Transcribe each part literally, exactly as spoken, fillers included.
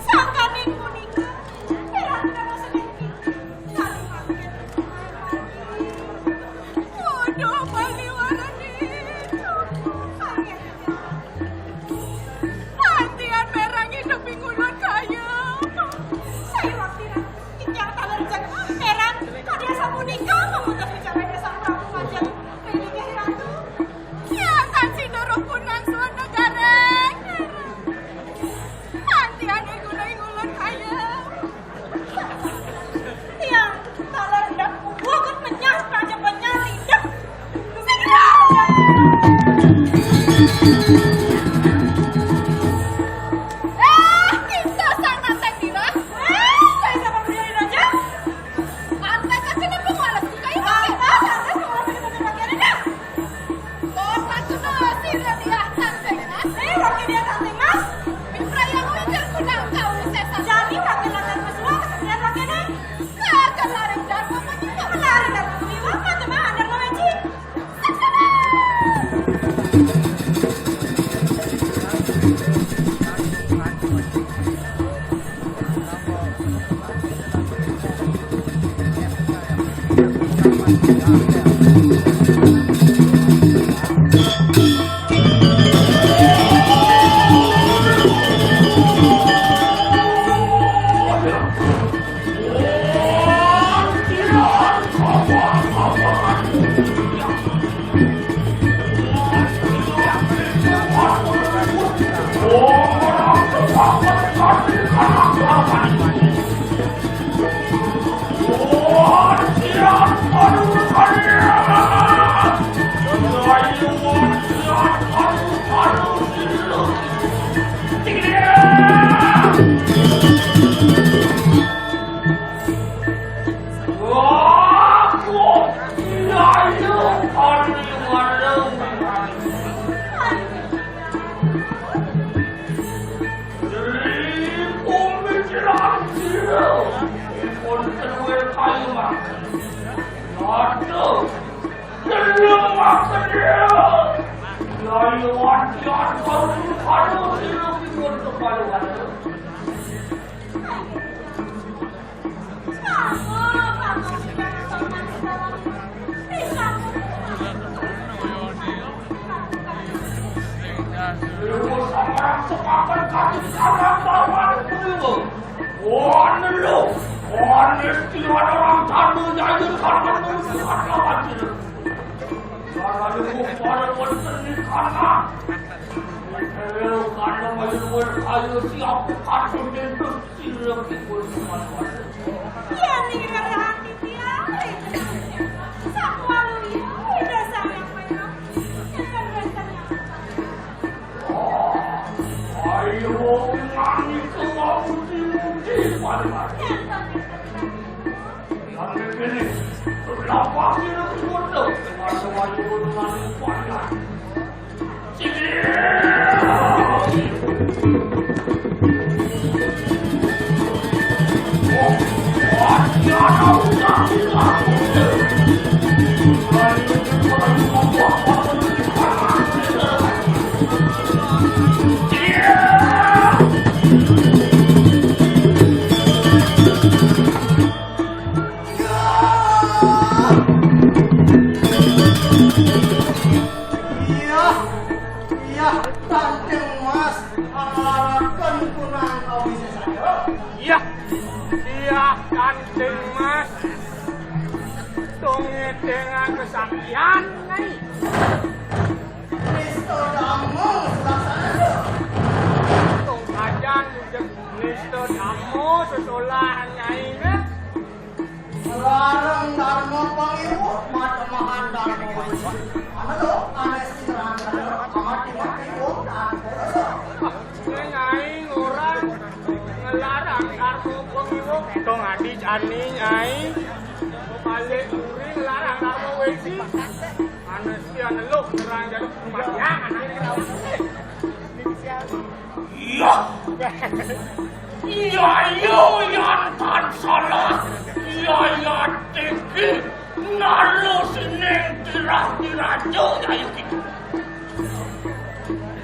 Sangkaning punika, Ratu Dharma Sedengki. Waduh, paliwara nih. Cukup, pangeran. Antian merang hidup ing ulun kaya. Saya waktu titiang taler jeng merang, kada sapunika pamutus bicara Sang Prabu Majeng. Ringgih Ratu. Ya, tan sida roh kunang suan negara. Antian ing ulun kaya. Tiang taler hendak kubuh ket menyah raja penyah lidak. Sing raja. Eh, kita sang rantai tirah. Eh, saya sama berdiri raja. Antai kakena pengalas buka ini. Antai kakena pengalas buka ini. Kota kuno sira dia tanteng mas. Eh, wakil dia tanteng mas. Bipraya ujar kudang kau sesa. Jadi kakek lantar pesuang kesepian wakil ni. Kakek lari dharma penyuap. Lari dharma penyuap, macam mana dharma weci? Saksana. Iya, nih, rara hati tiang, rara. Sakualu, iya, udah sayang, banyak. Jangan berasa nyaman. Ayo, nangis ke mau puji-puji, Paman. Jangan berasa nyaman. Yang ini, kenapa sih lu bodoh? Masa wajib bodoh nangis, Paman? Iya, iya, Kanjeng Mas, alaraken kunang kawisésan, yo. Iya, iya, Kanjeng Mas. Tong ngedengake kesaktian, Nyai. Wis to damel selaksana, yo. Tong aja Nista dhamma sesolahan Nyai, nah. Larang dharma pangiwa, mademahan dharma wesi. Ana lo, ana sing rangkana, amati-mati wong tanpa rasa. Nyai ngorang ngelarang dharma pangiwa. Tong adi jani, Nyai. Balik uri ngelarang dharma wesi. Ana sing ana lo ngerang jadi kematian. Iya. Iya, iya, iya, tan salah. Iya, iya, tinggi. Nalo sining tirah diraja, ayo kita.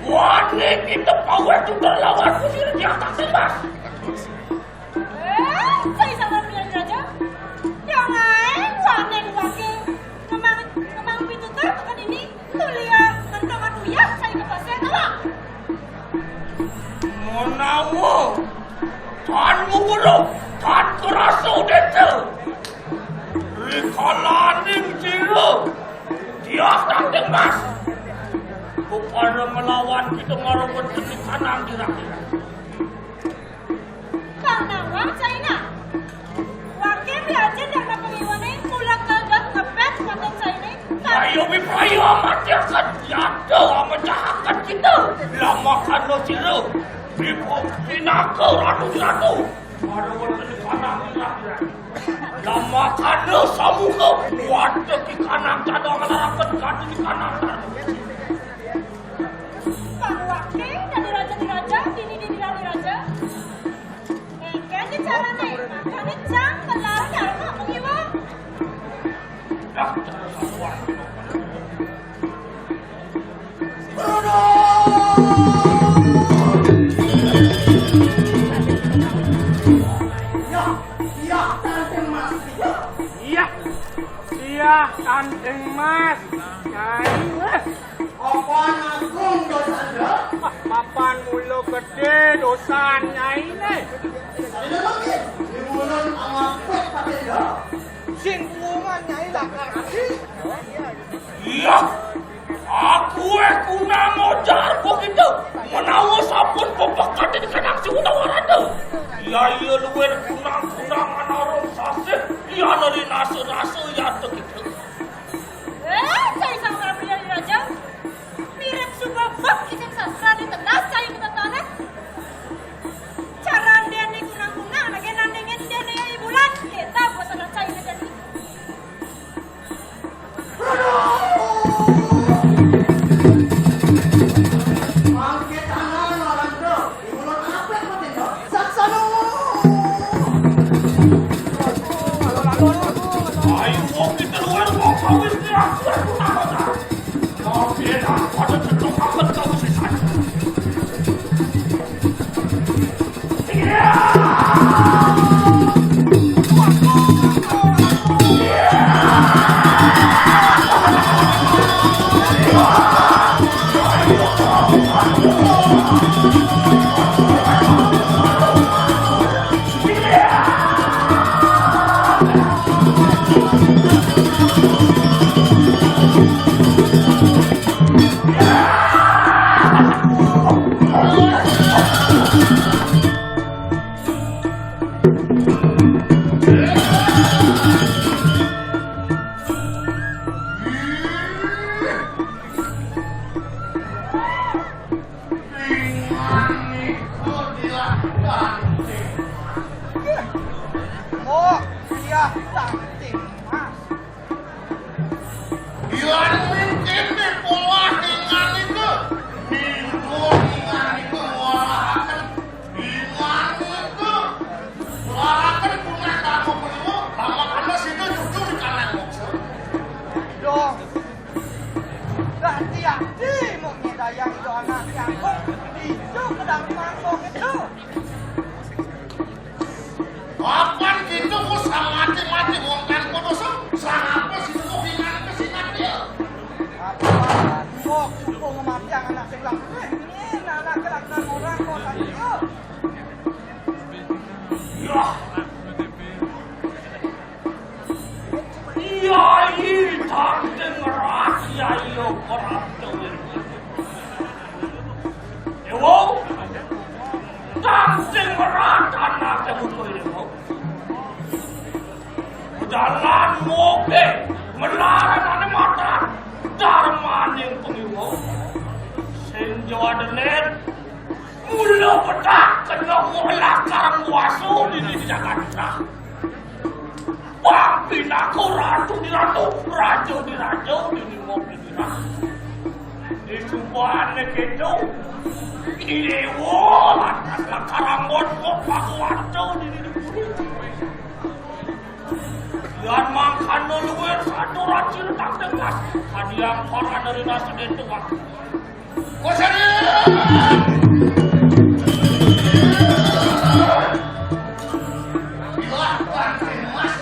Wani kita paweh tutur lawan kusir di atas mas. Eh, saya sama punya raja. Yang lain, wani waki. Kemang, kemang pitutur, tekan ini. Tulia, kentong aku ya, saya ke pasien, tolong. Menawa tan nguluk, tan kerasa deta. Rikalaning jero, dia tanding mas. Bukan melawan kita marang wonten di kanang dirah-dirah. Kang Nawang, Caina. Wakil Raja Dharma Pangiwane mula kelebet ngepet wonten Caina. Ayo, Biprayu, amat yakan. Yada, amat jahakan kita. Lama kano sira. Bipo pinaka ratu-ratu. Ada wonten di kanang. Lama kano samuka. Wadah di kanang, jadong larapan katu di kanang. Pang wakil dadi raja di raja, dini dini raja. Engken dicarane, makane cang kelar dharma pangiwa. Iya, iya, Kanjeng Mas. Iya, iya, Kanjeng Mas. Nyai, wes. Apan agung dosanda? Wah, mapan mula gedhe dosan Nyaine. Sadene mangke, niwulun angapit patenda. Sing kuwungan Nyai lakar ati. Iya. Aku e kunang ojar begitu. Menawa sampun pepeket ing kanang si Utawarada. Iya, iya, luwih kunang-kunang ana rong sasih. Iya, neri nasa-nasa, iya, begitu. Eh, cai sang Prabu Raja. Mirip suba bab ing sastra di tenas cai ketetane. Cara ndene kunang-kunang, lagi nandingin ndene Nyai Bulan. Kita bosan cai ndene. Mangke tangan orang tu. Ringan niku dilakukan. Oh, iya, Kanjeng Mas. Yen mungkin pola ringan niku, minggu ringan niku ngolahaken ringan niku ngolahaken punah tamu meniku, lamakana sida cucu di kanang moksa. Dong. Lah tiang di mung nyidayang ijo anak tiang kok ijo kedang mangkok itu. Kapan gitu ku sang mati-mati wong Sing meratan ate musuh ini, kok. Jalan moge, melarane mata, darmaning pangiwa. Sing jawa denen, mula petak kena lakar kuasa di, di Jakarta. Wah, pinaka ratu di ratu, raja di raja, di lima di raja. Di sumpahane keto, di dewa, lantas lakar anggon kok pakuwato di, di, di. Yan mangkana luwih satu racil tak tegas, kadiang para nerina sedhetekan. Kosari! Ilah Kanjeng Mas.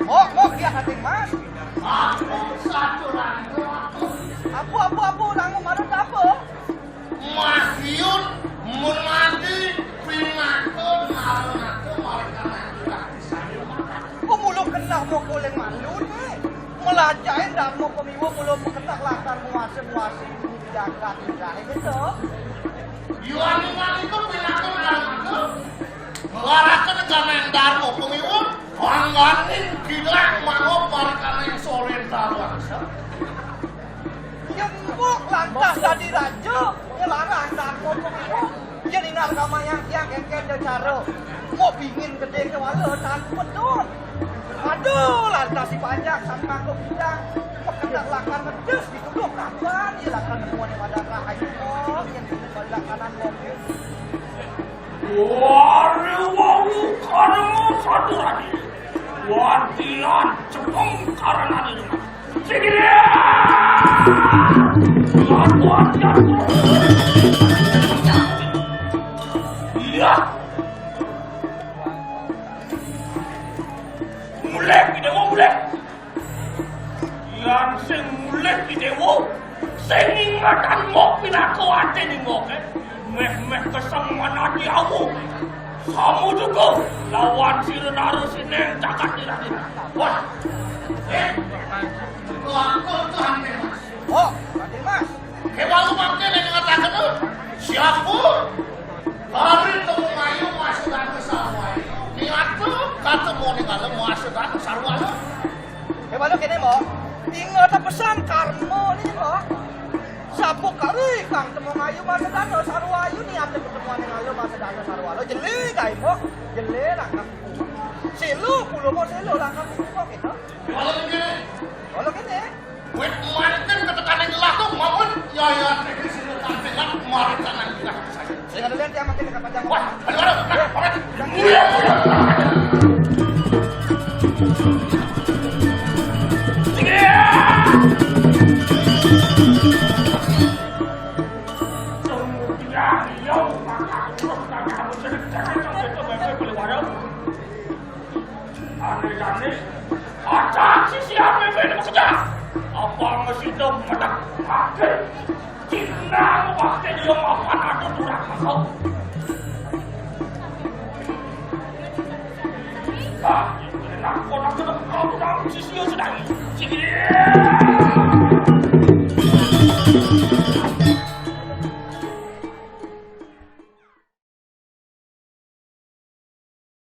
Mok, mok, dia Kanjeng Mas. Aku satu rango aku. Apa, apa, apa, rango marang apa? Mahyun, menadi, pinaka, nalunaka, marang Kanjeng Ratu. Kok mula kenah mok oleh malu ni? Melajahin dharma pangiwa mula pekenah lakar nguasa-nguasi jagat indah gitu. Yuaning iku pinaka nalunaka. Nglaraken ganan dharma pangiwa, pangganing kilang mangob markaning solen taluangsa. Yen mbok lantas dadi raja, nglarang dharma pangiwa. Yen inar kamayang tiang kengken cara. Mbok bingin gedhe kewala tan pedot. Aduh, lantas si panjak sang mangko bidang. Pekenak lakar medes dituduh kapan, ya lakar nemuan yang pada rahayu, yen balik kanan mbok. Wari wau karma saturani. Wantian cepeng karanane. Sigire. Wantian. Iya. Mulih, Dewa, mulih. Yan sing mulih ki Dewa, sing ingetan mbok pinaka atene mbok, eh. Meh-meh keseng manati awu. Samu juga lawan sira naru sineng cakat dirati. Wah. Eh, aku tuh aneh, Mas. Oh, Raden Mas. Kewalu mangke nek ngataken, siapa? Hari temu ngayu masuk dalam sarwa. Niat tuh ketemu ning dalam masuk dalam sarwa. Kewalu kene, Mbok. Ingat pesan karma ni, Mbok. Sabuk kali kang temu ngayu masuk dalam sarwa, ayu niat pertemuan ning dalam masuk dalam sarwa. Lo jeli kae, Mbok. Jeli lah kang. Selo pulo, Mbok, selo lah kang, Mbok, gitu. Kewalu kene. Kewalu kene. Wit manten ketekaning gelah tuh, mamun. Ya, ya, iki sing tak dengar, mari kanan gelah. Sing ada lihat ya, makin dekat panjang. Wah, aduh, aduh, nah, pamit. Iya, iya. Kemudian, iya, maka terus tanya, terus tanya, terus tanya, terus tanya. Ane-ane, aja sisi ame bene kerja. Apa mesti do medak pakai? Cinta pakai dia mapan atau kurang masuk. Ah, enak kau nak kena kau nak sisi yang sedang. Sini.